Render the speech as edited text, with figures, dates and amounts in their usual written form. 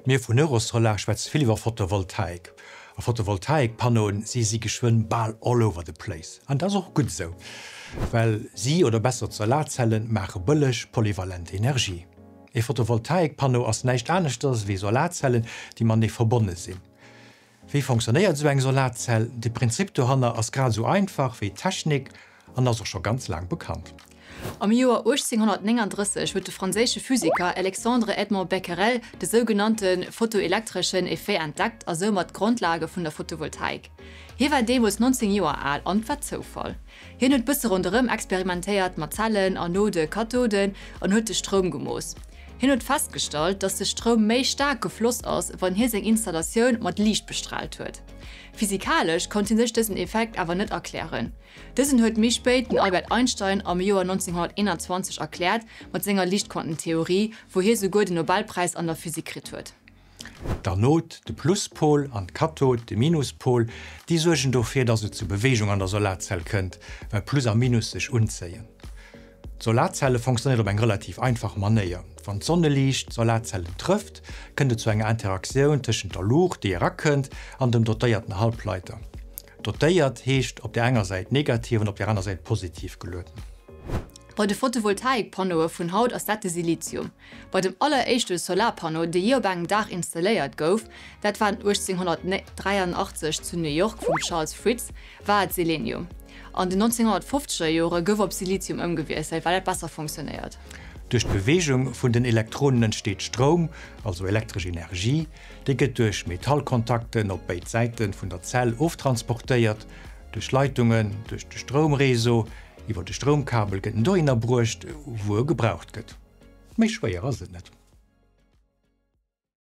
Mir vun Eurosolar schwätze vill iwwer Photovoltaik. A Photovoltaikpannoen, si si geschwënn bal all over the place. An dat ass och gutt esou, well si, oder besser d'Solarzellen, maache bëlleg, polyvalent Energie. E Photovoltaikpanneau ass näischt aneschters ewéi Solarzellen, déi matenee verbonne sinn. Wéi fonctionnéiert esou eng Solarzell? De Prinzip dohanner ass grad esou einfach wéi d'Technik an ass och scho ganz laang bekannt. Am Joer 1839 huet de franséische Physiker Alexandre Edmond Becquerel de sougenannte photoelektreschen Effet entdeckt a soumat d'Grondlage vun der Photovoltaik. Hie war deemools 19 Joer al an et war Zoufall. Hien huet bësse ronderëm experimentéiert mat Zellen, Anode, Kathoden an huet de Stroum gemooss. Hien huet festgestallt, dass de Stroum méi staark gefloss ass, wann hie seng Installatioun mat Liicht bestraalt huet. Physikalesch konnt hie sech dësen Effekt awer net erklären. Dësen huet méi spéit den Albert Einstein am Joer 1921 erkläert mat senger Liichtquantentheorie, wou hie souguer den Nobelpräis an der Physik kritt huet. D'Anod, de Pluspol, an d'Kathod, de Minuspol, déi suergen dofir, dass et zu Beweegung an der Solarzell kënnt, well Plus a Minus sech unzéien. D'Solarzelle fonctionnéiert op eng relativ einfach Manéier, Wann d'Sonneliicht d'Solarzellen trëfft, kënnt et zu enger Interaktioun tëschent der Luucht, déi erakënnt, an dem dotéierten Halbleiter. Dotéiert heescht op där enger Säit negativ an op där aner Säit positiv gelueden. Bei de Photovoltaikpanneaue vun haut ass dat de Silizium. Bei dem alleréischte Solarpanneau, dee jee op engem Daach installéiert gouf, dat war 1883 zu New York vum Charles Fritts, war et Selenium. An den 1950er Jore gouf op Silizium ëmgewiesselt, well dat besser funktionéiert. Duerch d'Beweegung vun den Elektronen entsteet Stroum, also elektresch Energie. Déi gëtt duerch Metallkontakten op béid Säite vun der Zell oftransportéiert, duerch Leitungen, duerch de Stroumreseau, iwwer de Stroumkabel gëtt en dohinner bruecht, wou e gebraucht gëtt. Méi schwéier ass et net.